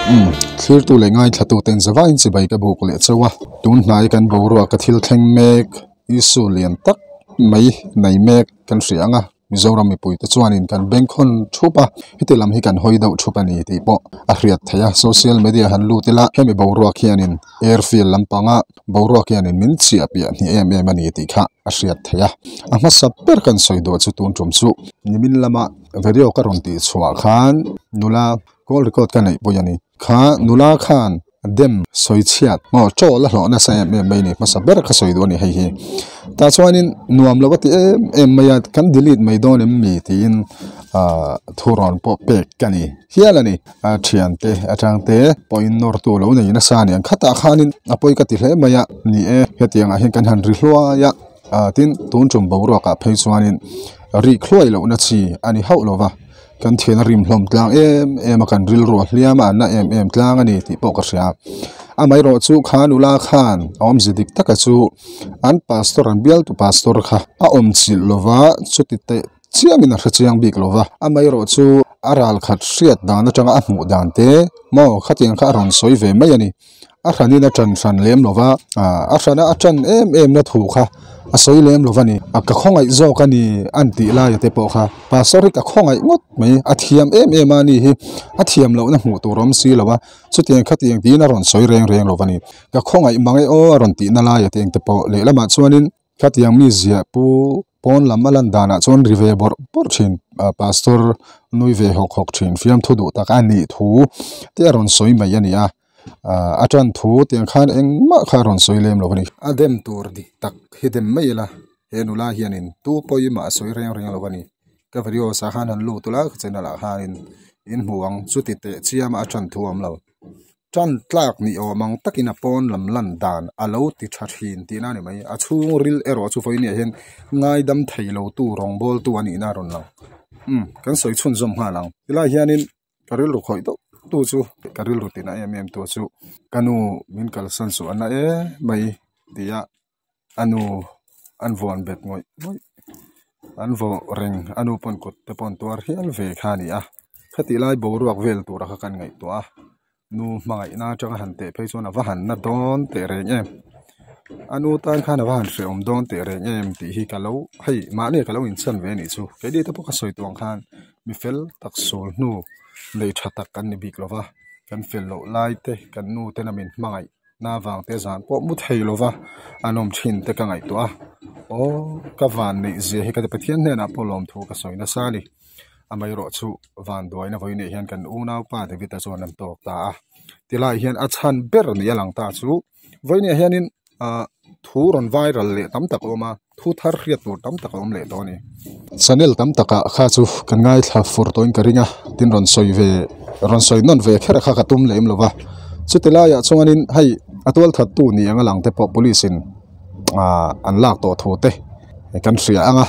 Umm thlirtu leh ngaithlatu ten zavaiin chibai ka buk leh chauh a, tun hnai kan boruak a thil thleng mek issue lian tak mai nei mek kan hria ang a. Mizoram mipuite chuanin kan bengkhawn thup a, heti lam hi kan hawi deuh thup a ni tih pawh a hriat theih a. Social media han lut ila hemi boruak hianin airfield lampanga boruak hianin min chiah piah hnih em em a ni tih kha a hriat theih a. A hmasa ber kan sawi duh chu tun tum chu nimin lama video ka rawn tih chhuah khan nula call record ka neih pawih a ni. Kha nula khan dem sawi chhiat maw chaw la hlawh nasa em em mai a ni hmasa ber kha sawi duh a ni hei hi tah chuanin nuam lo a ti em em mai a kan delete mai dawn em mi tiin ah thu rawn pawh pek ka ni hial a ni a thiante atang te pawhin nawr tu lo nei nasa a ni ang khatah khanin a pawi ka ti hle mai a ni e hetiang ah hian kan han ri hluai a ah tin tun tum boruak ah phei chuanin rik hluai lohna chi a ni hauh lo va. Kan thian a rim hlawm tlang em em a, kan rilru a hliam a, an na em em tlang a ni tih pawh ka hria. Amaherawh chu kha nula khan a awmze dik taka chu an pastor an bialtu pastor kha a awm chilh lova chuti teh chiamin a hre chiang bik lova. Amaherawh chu a ral khat hriat dan atanga a hmuh dan te maw khatiang kha a rawn sawi ve mai a ni. A hranin a ṭan hran lem lo va, a hrana a ṭan em em na thu kha a sawi lem lo va ni. A ka khawngaih zawk a ni an tih laia te pawh kha Pastor hi ka khawngaih ngawt mai, a thiam em em a ni hi, a thiam lohna hmuh tur awm si lo a, chutiang khatiang tiin a rawn sawi reng reng lo va ni. Ka khawngaih mang e aw a rawn tihna laia te engte pawh lehlamah chuanin Khatiang mi ziah pu pawn lam a lan danah chuan ri ve bawrh bawrh thin pastor nui ve hawk hawk thin fiamthu duh tak a nih thu te a rawn sawi mai a ni a, a tan thu tiang khan engmah kha a rawn sawi lem lo a ni. A dem tur dik tak hi dem mai ila he nula hianin tu pawimah a sawi reng reng lo a ni. Ka video sa khan han lut ula ka channel ah khanin in hmu ang chuti teh chiama a tan thu a awm lo. Tan tlak ni awm ang takin a pawn lam lan dan a lo ti tha thin tihna a ni mai. A chhung ril erawh chu vawiin ah hian ngaidam thei lo tu rawngbawltu a nihna a rawn lang. Umm kan sawi chhunzawm nghal ang. Tilai hianin ka rilru khawih deuh tu chu ka rilru tina em em tu chu ka nu min kalsan suh a na em mai tia a nu an vuan bet ngawih ngawih an vawh reng a nu pawn kut te pawh an tuar hial ve kha a ni a khatih lai boruak vel tura kha kan ngaihtuah a nu hmangaihna atanga han teh phei chuan a va han na dawn teh reng em a nu tan khan a va han hrehawm dawn teh reng em tih hi ka lo hei mahni ka lo inchan ve a nih chu keini te pawh ka sawi tawh ang khan mi fel tak sawl hnu nei tha tak kan ni bik lo va kan fel loh lai te kan nu ten a min hmangaih. Na vang te zan pawh mu thei lova an awm thin te ka ngaihtuah a aw ka van neih zia hi ka ti Pathian hnenah pawh lawmthu ka sawi nasa a ni amaherawh chu vanduaina vawi neih hian kan unaupa David-a chuan an tawk ta a tilai hian a chhan ber ni a lang ta chu vawi neih hianin ah thu rawn viral leh tam tak a awm a thu thar hriat tur tam tak a awm leh tawh a ni. Channel tam takah kha chu kan ngaithla fur tawhin ka ring a tin rawn sawi ve rawn sawi nawn ve kher kha ka tum lem lo va chuti laiah chuanin hei a tual that tu ni ang a lang te pawh police in ah an lak tawh thu te kan hria ang a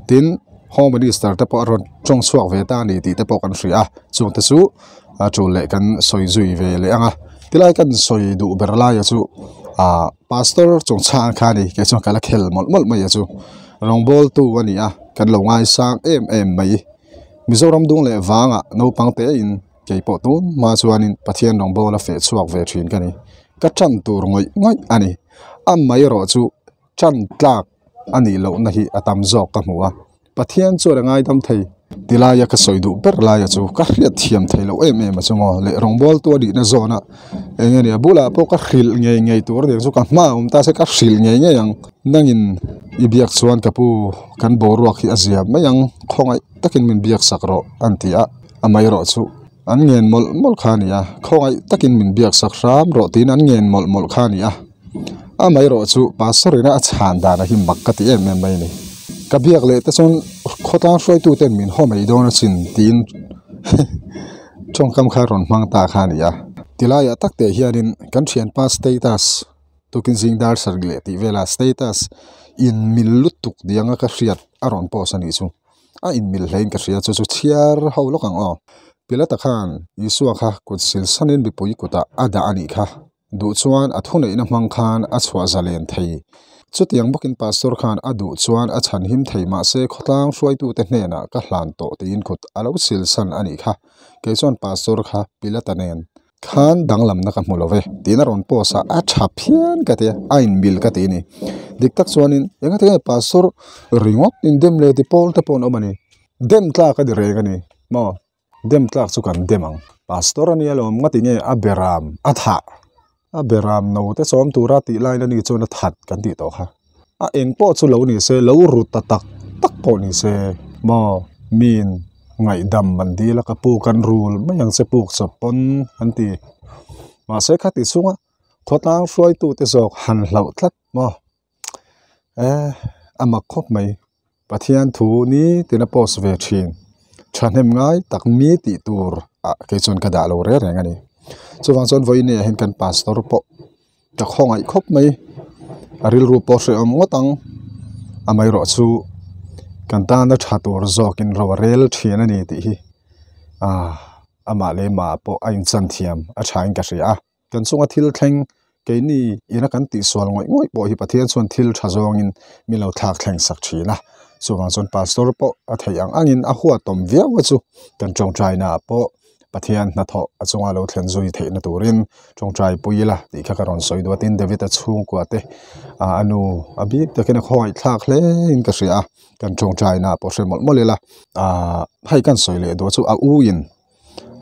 tin home minister te pawh a rawn tawng chhuak ve ta a ni tih te pawh kan hria a chung te chu a tul leh kan sawi zui ve leh ang a tilai kan sawi duh ber laia chu ah pastor chungchang kha a ni kei chuan ka la khel mawlh mawlh mai a chu rawngbawltu a ni a kan lo ngaisang em em mai Mizoram dung leh vangah naupang te in kei pawh tun hma chuanin Pathian rawngbawla feh chhuak ve thin ka ni ka tan tur ngawih ngawih a ni amaherawh chu tan tlak a nih lohna hi a tam zawk ka hmu a Pathian chuan a ngaidam thei tilaia ka sawi duh ber laia chu ka hriat thiam thei loh em em a chu maw leh rawngbawltu a nihna zawna eng nge ni a bulah pawh ka hrilh ngei ngei tur a ni ang chu ka hma awm ta se ka hrilh ngei ngei ang nangin i biak chuan ka pu kan boruak hi a zia mai ang khawngaih takin min biak sak rawh an ti a amaherawh chu an ngen mawlh mawlh kha a ni a khawngaih takin min biak sak hram rawh tiin an ngen mawlh mawlh kha a ni a. Amaherawh chu pastor ina a chhan dan a hi mak ka ti em em mai a ni. Ka biak leh te chuan khawtlang hruaitu ten min haw mai dawn asin tiin tawngkam kha rawn hmang ta kha a ni a. Tilaiah tak teh hianin kan thianpa status tukin zing dar sarih leh tih vela status inmil lutuk dianga ka hriat a rawn post a nih chu. A inmil hlein ka hria chu chu chhiar ho lawk ang aw. Pilata khan Isua kha kut sil sanin mipui kutah a dah a nih kha. Duh chuan a thuneihna hmang khan a chhuah zalen thei. Chutiang bawkin Pastor khan a duh chuan a chhan him thei mahse khawtlang hruaitute hnenah ka hlan tawh tiin kut a lo silsan a nih kha. Kei chuan Pastor kha Pilata nen Khan danglamna ka hmu lo ve tiin a rawn post a, a tha phian ka ti a, a inmil ka ti a ni. Dik tak chuanin eng ati nge pastor ringawt in dem leh ti pawl te pawh an awm a ni. Dem tlak a ni reng a ni maw? Dem tlak chu kan dem ang. Pastor a nia lawm ngati nge a beram a thah a beram no te chawm tura tih lain a ni chuan a that kan tih tawh kha. A eng pawh chu lo ni se, lo ru ta tak tak pawh ni se maw miin ngaihdam an dil a ka puk an rul mai ang che puk chawp pawn an ti. Mahse khati chunga khawtlang hruaitute zawk han hlauh tlat maw eh a mak khawp mai. Pathian thu ni tina post ve thin thahnem ngai tak mi tih tur ah kei chuan ka dah lo reng reng a ni. Chuvang chuan vawiin ah hian kan pastor pawh ka khawngaih khawp mai a rilru pawh hrehawm ngawt ang amaherawh chu kan tana tha tur zawkin ro a rel thin a ni tih hi ah amah leh mah pawh a inchan thiam a thain ka hria a. Kan chunga thil thleng keini ina kan tihsual ngawih ngawih pawh hi Pathian chuan thil tha zawngin min lo thlak thleng sak thin a. Chuvang chuan Pastor pawh a theih ang angin a huatawm viau a chu kan tawngtaina ah pawh Pathian hnathawh a chunga lo thlen zui theihna turin tawngtai pui ila tih kha ka rawn sawi duat in David-a chhungkua te a nu a bik takin a khawngaih thlak hle in ka hria a kan tawngtaina ah pawh hre mawlh mawlh ila ah hei kan sawi leh duh chu a u in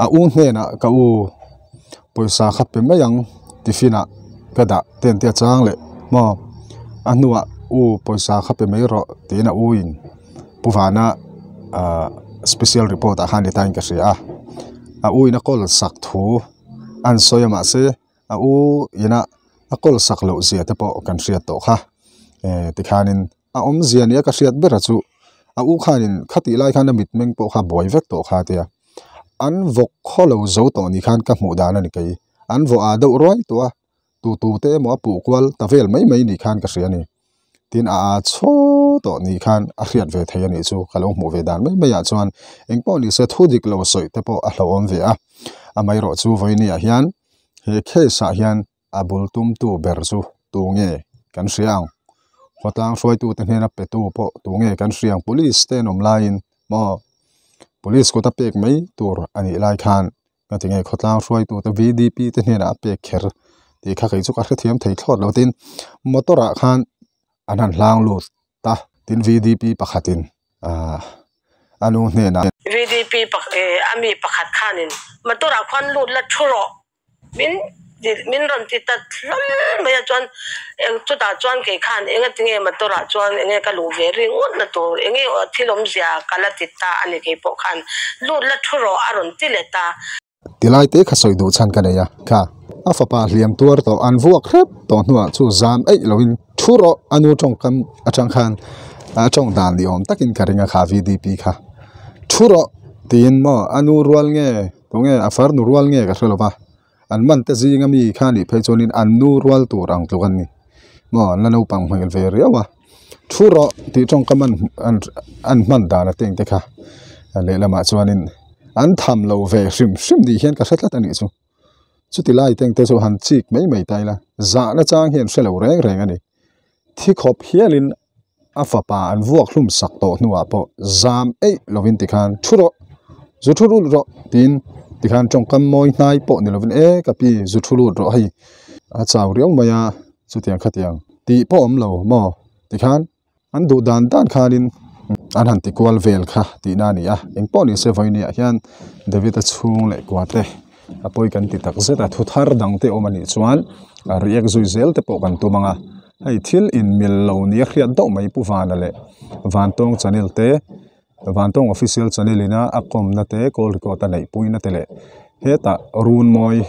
A u hnenah ka u pawisa kha pe mai ang tiffin ah ka dah ten te a chang leh maw a hnuah u pawisa kha pe mai rawh tiin a u in pu vana ahh special report ah khan ni ta in ka hria a a u in a call sak thu a an sawi a mahse a u ina a call sak loh zia te pawh kan hriat tawh kha eh tikhanin. A awmzia nia ka hriat ber a chu a u khanin khatih lai khan a mitmeng pawh kha buai vek tawh kha tia an vawk khaw lo zo tawh ni khan ka hmuh dan a ni kei an vawh ah deuh ruai tawh a tu tu te emaw a puh kual ta vel mai mai ni khan ka hria a ni tin a ah chhaw tawh ni khan a hriat ve thei a nih chu ka lo hmuh ve dan mai mai ah chuan engpawh ni se thu dik lo sawi te pawh a hlauhawm ve a amaherawh chu vawiin ah hian he case ah hian A bul tumtu ber chu tu nge kan hria ang? Khawtlang hruaitute hnena petu pawh tu nge kan hria ang? Police te an awm laiin maw Police kut a pek mai tur a nih lai khan ka ti nge khawtlang hruaitute VDP te hnenah a pek kher tih kha kei chu ka hrethiam thei thlawt lo tin motor ah khan an han hlang lut ta tin VDP pakhatin ahh a nu hnenah. VDP a mi pakhat khanin motor ah khuan lut la thu rawh. Min min rawn ti ta hlawl mai a chuan eng chutah chuan kei khan eng ati nge motor ah chuan eng nge ka luh ve ri ngawt na tur eng nge thil awmzia ka la ti ta a ni kei pawh khan lut la thu rawh a rawn ti leh ta. Tilai te kha sawi duh chhan ka nei a kha a fapa hliam tuar tawh an vuak hrep tawh hnuah chu zam eih loin thu rawh a nu tawngkam atang khan a tawng dan ni awm takin ka ring a kha VDP kha thu rawh tiin maw a nu rual nge. Tunge a farnu rual nge ka hre lo va, an man te zinga mi kha nih phei chuanin an nu rual tur ang tluk an ni maw an la naupang hmel ve riau a, thu rawh tih tawngkam an an an hman dan a teng te kha lehlamah chuanin an tham lo ve hrim hrim nih hian ka hre tlat a nih chu, chuti lai teng te chu han chik mai mai ta ila zahna chang hian hre lo reng reng a ni, thi khawp hialin. A fapa an vuak hlum sak tawh hnuah pawh zam eih lovin tikhan thu rawh, zu thu lut rawh tiin tikhan tawngkam mawi hnai pawh ni lovin e ka pi zu thu lut rawh hei a chau riau mai a chutiang khatiang tih pawh awm lo maw tikhan an duh dan dan khanin an han ti kual vel kha tihna a ni a engpawh ni se vawinia hian David-a chhung leh kua te a pawi kan ti tak zet a thu thar dang te awm a nih chuan react zui zel te pawh kan tum ang a. Hei thil inmil lo nia hriat deuh mai Pu Vana leh Vantawng channel te Vantawng official channel ina a kawmna te call record a neih puina te leh hetah Runmawi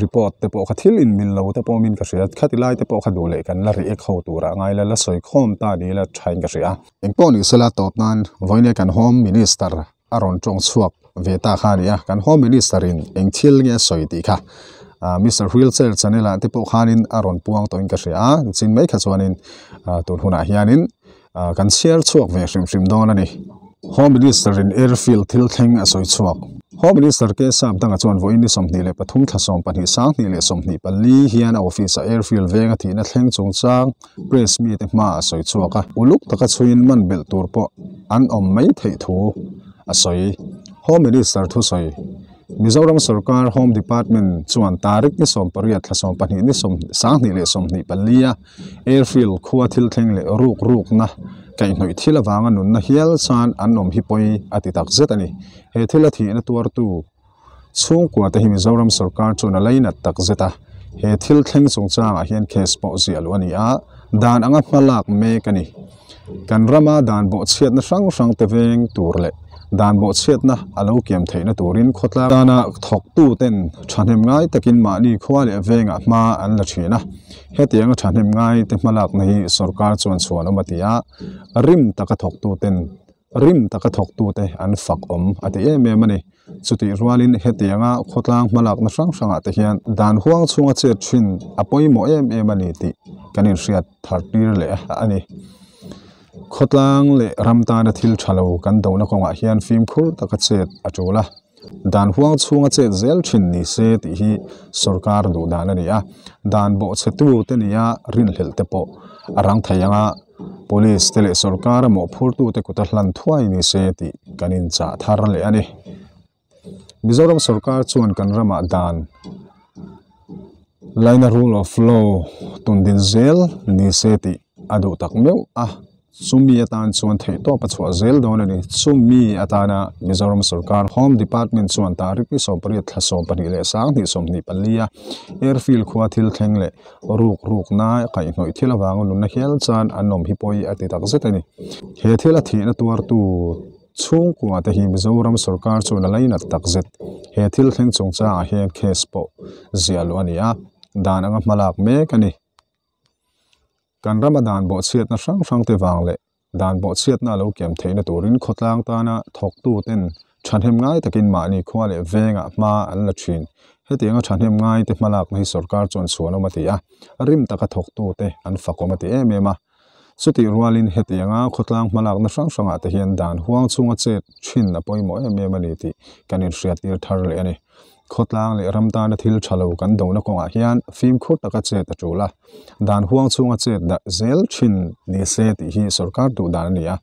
report te pawh kha thil inmil lo te pawh awmin ka hria khati lai te pawh kha duh leh kan la react ho turah ngai la la sawi khawm ta ni ila thain ka hria. Engpawh ni sela tawp nan vawiin kan home minister a rawn tawng chhuak ve ta kha a ni a, kan home minister in eng thil nge a sawi tih kha ah mister wheelchair channel ah te pawh khanin a rawn puang tawhin ka hria a chin mai kha chuanin ah tun hunah hianin ah kan chhiar chhuak ve hrim hrim dawn a ni. Home minister in airfield thil thleng a sawi chhuak. Home minister K Sapdanga chuan vawiin ni 23 thla 12 2024 hian a office ah airfield venga thihna thleng chungchang press mite hmaah a sawi chhuak a, uluk taka chhuiin man belh tur pawh an awm mai theih thu a sawi. Home Minister thusawi Mizoram sorkar Home Department chuan tarik ni 18 thla 12 ni 2024 a Airfield khua thil thleng leh ruk rukna kaihhnawih thil avanga nunna hial chan an awm hi pawi a ti tak zet a ni. He thila thihna tuartu chhungkua te hi Mizoram sorkar chuan a lainat tak zet a, he thil thleng chungchangah hian case pawh ziah luh a ni a, dan anga hma lak mek a ni. Kan rama dan bawhchhiatna hrang hrang te veng tur leh dan bawhchhiatna a lo kiam theihna turin khawtlang tana thawktu ten thahnem ngai takin mahni khua leh vengah hma an la thin a. Hetianga thahnem ngai te hmalakna hi sorkar chuan chhuan awm a ti a, rim taka thawktu ten rim taka thawktute an fak awm a ti em em a ni. Chutih rualin hetianga khawtlang hmalakna hrang hrangah te hian dan huang chhunga chet thin a pawimawh em em a ni tih kan inhriat thar tir leh a ni. Khawtlang leh ram tana thil tha lo kan dona kawngah hian fimkhur taka chet a tul a, dan huang chhunga chet zel thin ni se tih hi sorkar duh dan a ni a, dan bawhchhetu te nia rinhlelh te pawh a rang thei anga police te leh sorkar a mawhphurtu te kuta hlan thuai ni se tih kan inchah thar leh a ni. Mizoram sorkar chuan kan ramah dan laina rule of law tundin zel ni se tih a duh tak meuh a, chumi atan chuan theihtawp a chhuah zel dawn a ni. Chumi atana Mizoram sorkar Home Department chuan tarik ni 18 thla 12 leh 2024 a Airfield khua thil thleng leh ruk rukna kaihhnawih thil avanga nunna hial chan an awm hi pawi a ti tak zet a ni. He thil a thihna tuartu Chhungkua te hi Mizoram sorkar chuan a lainat tak zet. He thil thleng chungchangah hian case pawh ziah luh a ni a, dan anga hmalak mek a ni. Kan rama dan bawhchhiatna hrang hrang te vang leh dan bawhchhiatna a lo kiam theihna turin khawtlang tana thawktu ten thahnem ngai takin mahni khua leh vengah hma an la thin. Hetianga thahnem ngai te hmalakna hi sorkar chuan chhuanawm a ti a, rim taka thawktu te an fakawm a ti em em a. Chutih rualin hetianga khawtlang hmalakna hrang hrangah te hian dan huang chhunga chet thin a pawimawh em em a ni tih kan inhriattir thar leh a ni. Khawtlang leh ram tana thil tha lo kan dona kawngah hian fimkhur taka chet a tul a, dan huang chhunga chet dah zel thin ni se tih hi sorkar duh dan a ni a.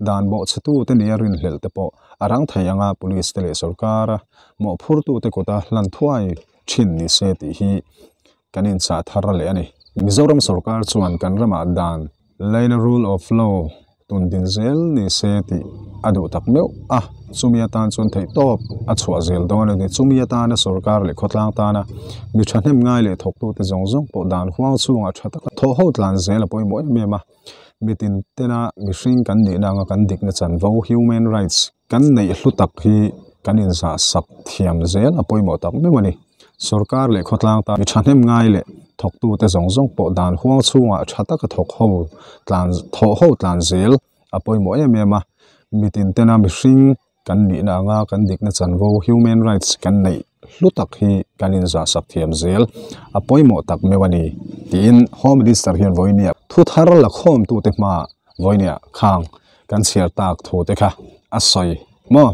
Dan bawhchhetu te nia rinhlelh te pawh a rang thei anga police te leh sorkara mawhphurtute kuta hlan thuai thin ni se tih hi kan inchah thar leh a ni. Mizoram sorkar chuan kan ramah dan laina rule of law tun din zel ni se tih a duh tak meuh a, chumi atan chuan theihtawp a chhuah zel dawn a ni. Chumi atana sorkar leh khawtlang tana mi thahnem ngai leh thawktute zawng zawng pawh dan huang chhungah tha taka thawh ho tlan zel a pawimawh em em a. Mitin tena mihring kan nihna anga kan dikna chanvo, human rights, Kan neih hlu tak hi kan inzah sak thiam zel a pawimawh tak meuh a ni. Sorkar leh khawtlang tan mi thahnem ngai leh thawktute zawng zawng pawh dan huang chhungah tha taka thawk ho tlan thawh ho tlan zel a pawimawh em em a. Mitin tena mihring kan nihna anga kan dikna chanvo, human rights, kan neih hlu tak hi kan inzah sak thiam zel a pawimawh tak meuh a ni tiin Home Minister hian vawinia thu thar la khawmtute hmaah vawinia khang Kan chhiar tak thu te kha a sawi maw?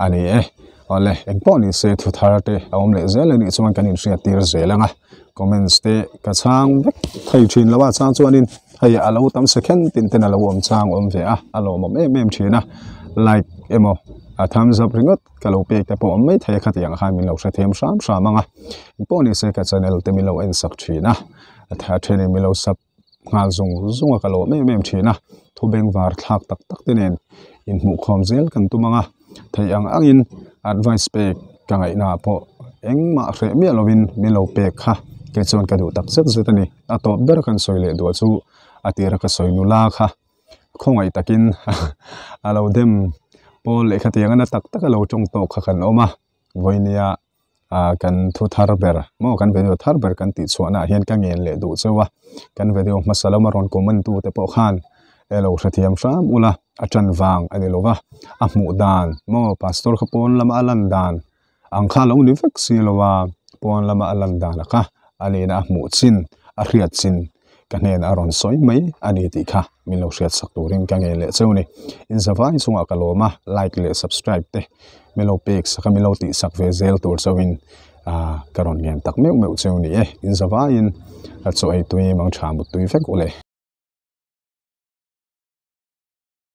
A ni e. Awle, engpawh ni se thu thar te a awm leh zel anih chuan kan inhriat tir zel ang a. Comments te ka chhang vek thei thin lo a, chang chuanin hei a lo tam second tin ten a lo awm chang awm ve a, a lawmawm em em thin a. Like emaw a thumbs up ringawt ka lo pek te pawh awm mai thei a, khatiang khan min lo hrethiam hram hram ang a. Engpawh ni se ka channel te min lo en sak thin a, a thenin min lo sub nghal zung zung a ka lawm em em thin a, thu bengvar thlak tak tak te nen inhmuhkhawm zel kan tum ang a, theih ang angin advice pek ka ngaihna ah pawh engmah hreh miah lovin min lo pek kha kei chuan ka duh tak zet zet a ni, a tawp ber kan sawi leh duah chu a tira ka sawi nula kha khawngaih takin a lo dem pawl leh khatiang a na tak tak a lo tawng tawk kha kan awm a, vawinia. ah kan thu thar ber maw kan video thar ber kan tih chhuahna ah hian ka ngen leh duh cheu a kan video hmasa lama rawn comment tu te pawh khan elo hrethiam hram ula a tan vang a ni lo va a hmuh dan maw pastor kha pawn lama a lan dan ang kha lo ni vek si lo a pawn lama a lan dan a kha a nihna a hmuh chin a hriat chin ka hnenah a rawn sawi mai a ni tih kha min lo hriat sak turin ka ngen leh cheu a ni. Inzavai chungah ka lawm a, like leh subscribe te min lo pek sak a, min lo tih sak ve zel tur chauhin ah ka rawn ngen tak meuh meuh cheu a ni e. Inzavaiin a chaw ei tui mang tha mut tui vek u le.